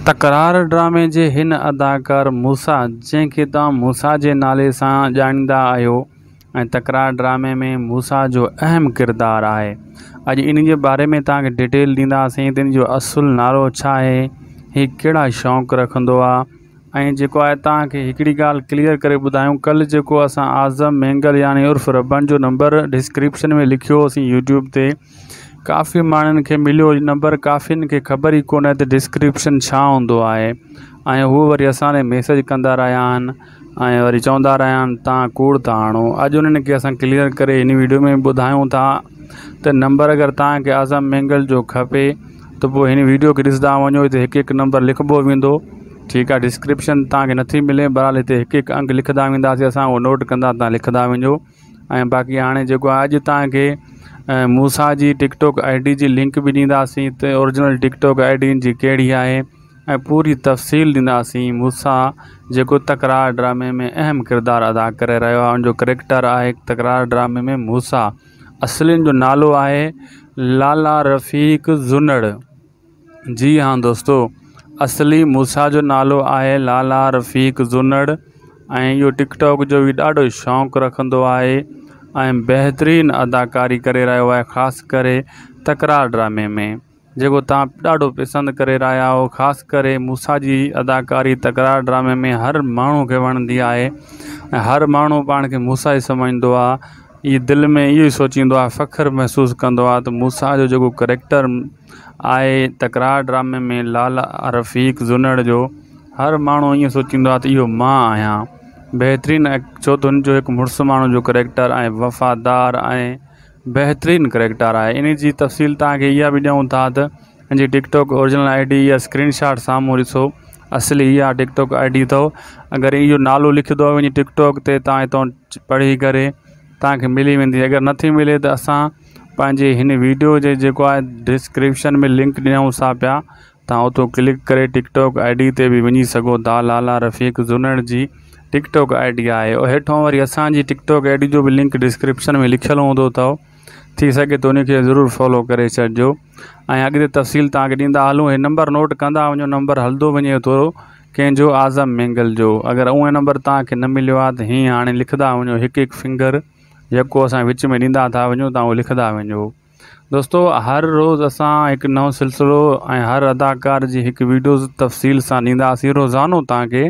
تڪرار ڊرامي جي هن اداڪار موسيٰ جنهن کي توهان موسيٰ جي نالي سان ڄاڻيندا آهيو ۽ تڪرار ڊرامي ۾ موسيٰ جو اهم ڪردار آهي اڄ ان جي باري ۾ توهان کي ڊيٽيل ڏينداسين ته ان جو اصل نالو ڇا آهي هي ڪهڙا شوق رکندو آهي ۽ جيڪو آهي توهان کي هڪڙي ڳالهه ڪليئر ڪري ٻڌايون ڪلهه جيڪو اسان اعظم مينگل يعني عرف ربن جو نمبر ڊسڪرپشن ۾ لکيو هوسين يوٽيوب تي ڪافي ماڻهن کي مليو نمبر ڪافين کي خبر ئي ڪونهي ته ڊسڪرپشن ڇا هوندو آهي ۽ هو وري اسان ڏي ميسيج ڪندا رهيا آهن ۽ وري چوندا رهيا آهن تان ڪوڙ ٿا هڻو اڄ انهن کي اسان ڪليئر ڪري هن ويڊيو ۾ ٻڌايون ٿا ته نمبر اگر تان کي اعظم مينگل جو کپي ته پوء هن ويڊيو کي ڏسندا وڃو هتي هڪ هڪ نمبر لکبو ويندو ٺيڪ آهي ڊسڪرپشن تان کي نٿي ملي بهرحال هتي هڪ هڪ انگ لکندا وينداسين اسان اهو نوٽ ڪندا تان لکندا وڃو ۽ باقي هاڻي جيڪو آهي اڄ توهان کي موسيٰ جي ٽڪ ٽاڪ I D جي لنڪ به ڏينداسين ته original TikTok I D جي ڪهڙي آهي ۽ پوري تفصيل ڏينداسين موسيٰ جيڪو تڪرار ڊرامي ۾ اهم ڪردار ادا ڪري رهيو آهي ان جو ڪريڪٽر آهي تڪرار ڊرامي ۾ موسيٰ اصلين جو نالو آهي لالا رفيق زنڙ. جي ها دوستو اصلي موسيٰ جو نالو آهي لالا رفيق زنڙ ۽ اهو ٽڪ ٽاڪ جو به ڏاڍو شوق رکندو آهي ۽ بهترين اداڪاري ڪري رهيو آهي خاص ڪري تڪرار ڊرامي ۾ جيڪو تان ڏاڍو پسند ڪري رهيا آهيو خاص ڪري موسيٰ جي اداڪاري تڪرار ڊرامي ۾ هر ماڻهو کي وڻندي آهي ۽ هر ماڻهو پاڻ کي موسيٰ ئي سمجهندو آهي اهي دل ۾ اهو ئي سوچيندو آهي فخر محسوس ڪندو آهي ته موسيٰ جو جيڪو ڪريڪٽر آهي تڪرار ڊرامي ۾ لالا رفيق زنڙ جو هر ماڻهو ائين سوچيندو آهي ته اهو مان آهيان بهترين ڇو ته هن جو هڪ مڙس ماڻهو جو ڪريڪٽر ۽ وفادار ۽ بهترين ڪريڪٽر آهي ان جي تفصيل توهان کي اها به ڏيون ٿا ته ان جي ٽڪ ٽاڪ اوريجنل I D يا اسڪرين شاٽ سامهون ڏسو اصلي اها ٽڪ ٽاڪ I D اٿو اگر اهو نالو لکندو وڃي ٽڪ ٽاڪ تي تان هتان پڙهي ڪري توهان کي ملي ويندي اگر نٿي ملي ته اسان پنهنجي هن ويڊيو جي جيڪو آهي ڊسڪرپشن ۾ لنڪ ڏيون ٿا پيا تان اتو ڪلڪ ڪري ٽڪ ٽاڪ I D تي به وڃي سگهو ٿا لالا رفيق زنڙ جي ٽڪ ٽاڪ I D آهي هيٺون وري اسان جي ٽڪ ٽاڪ I D جو به لنڪ ڊسڪرپشن ۾ لکيل هوندو اٿو ٿي سگهي ته ان کي ضرور فالو ڪري ڇڏجو ۽ اڳتي تفصيل توهان کي ڏيندا هلون هي نمبر نوٽ ڪندا وڃو نمبر هلندو وڃي ٿو ڪنهن جو اعظم مينگل جو اگر اهو نمبر توهان کي نه مليو آهي ته هي هاڻي لکندا وڃو هڪ هڪ فنگر يڪو اسان وچ ۾ ڏيندا ٿا وڃون توهان اهو لکندا وڃو دوستو هر روز اسان هڪ نئون سلسلو ۽ هر اداڪار جي هڪ ويڊيوز تفصيل سان ڏينداسين روزانو توهان کي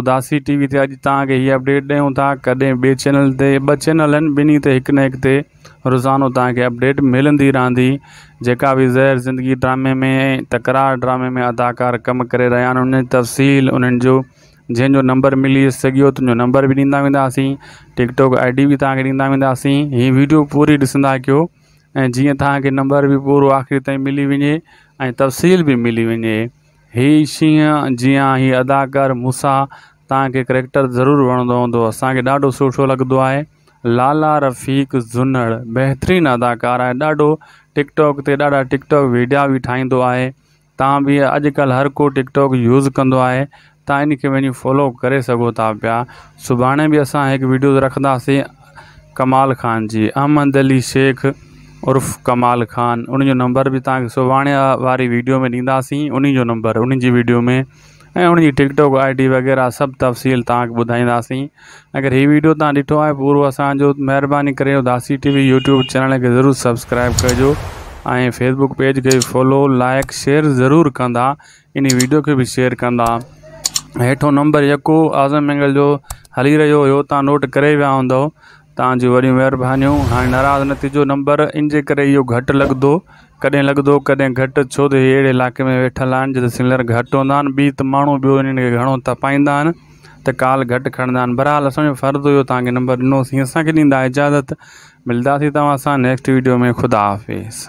اداسي ٽي وي تي اڄ توهان کي هي اپڊيٽ ڏيون ٿا ڪڏهن ٻئي چينل تي ٻه چينل آهن ٻنهي تي هڪ نه هڪ تي روزانو توهان کي اپڊيٽ ملندي رهندي جيڪا به زهر زندگي ڊرامي ۾ تڪرار ڊرامي ۾ اداڪار ڪم ڪري رهيا آهن انهن جي تفصيل انهن جو جنهن جو نمبر ملي سگهيو تنهنجو نمبر به ڏيندا وينداسين ٽڪ ٽاڪ I D به توهان کي ڏيندا وينداسين هي ويڊيو پوري ڏسندا ڪيو ۽ جيئن توهان کي نمبر به پورو آخري تائين ملي وڃي ۽ تفصيل به ملي وڃي هي شينهن جيان هي اداڪار موسيٰ توهان کي ڪريڪٽر ضرور وڻندو هوندو اسان کي ڏاڍو سٺو لڳندو آهي لالا رفيق زنڙ بهترين اداڪار آهي ڏاڍو ٽڪ ٽاڪ تي ڏاڍا ٽڪ ٽاڪ ويڊيا به ٺاهيندو آهي توهان به اڄ ڪلهه هر ڪو ٽڪ ٽاڪ يوز ڪندو آهي توهان ان کي وڃي فالو ڪري سگهو ٿا پيا سڀاڻي به اسان هڪ ويڊيوز رکنداسين ڪمال خان جي احمد علي شيخ عرف ڪمال خان ان جو نمبر به توهان کي سڀاڻي واري ويڊيو ۾ ڏينداسين ان جو نمبر ان جي ويڊيو ۾ ۽ ان جي ٽڪ ٽاڪ I D وغيره سڀ تفصيل توهان کي ٻڌائينداسين اگر هي ويڊيو توهان ڏٺو آهي پورو اسانجو مهرباني ڪري Udasi T V YouTube channel کي ضرور سبسڪرائب ڪجو ۽ فيسبوڪ پيج کي فالو لائڪ شيئر ضرور ڪندا ان ويڊيو کي به شيئر ڪندا. هيٺون نمبر يڪو اعظم مينگل جو هلي رهيو هيو تان نوٽ ڪري ويا هوندؤ تان جون وڏيون مهربانيون هاڻي ناراض نه ٿجو نمبر ان جي ڪري اهو گهٽ لڳندو ڪڏهن لڳندو ڪڏهن گهٽ ڇو ته هي اهڙي علائقي ۾ ويٺل آهن جتي سگنل گهٽ هوندا آهن ٻي ته ماڻهو ٻيو انهن کي گهڻو تپائيندا آهن ته ڪال گهٽ کڻندا آهن بهرحال اسان جو فرض هيو تان کي نمبر ڏنوسين اسان کي ڏيندا اجازت ملداسين توهان سان نيڪسٽ ويڊيو ۾ خدا حافظ.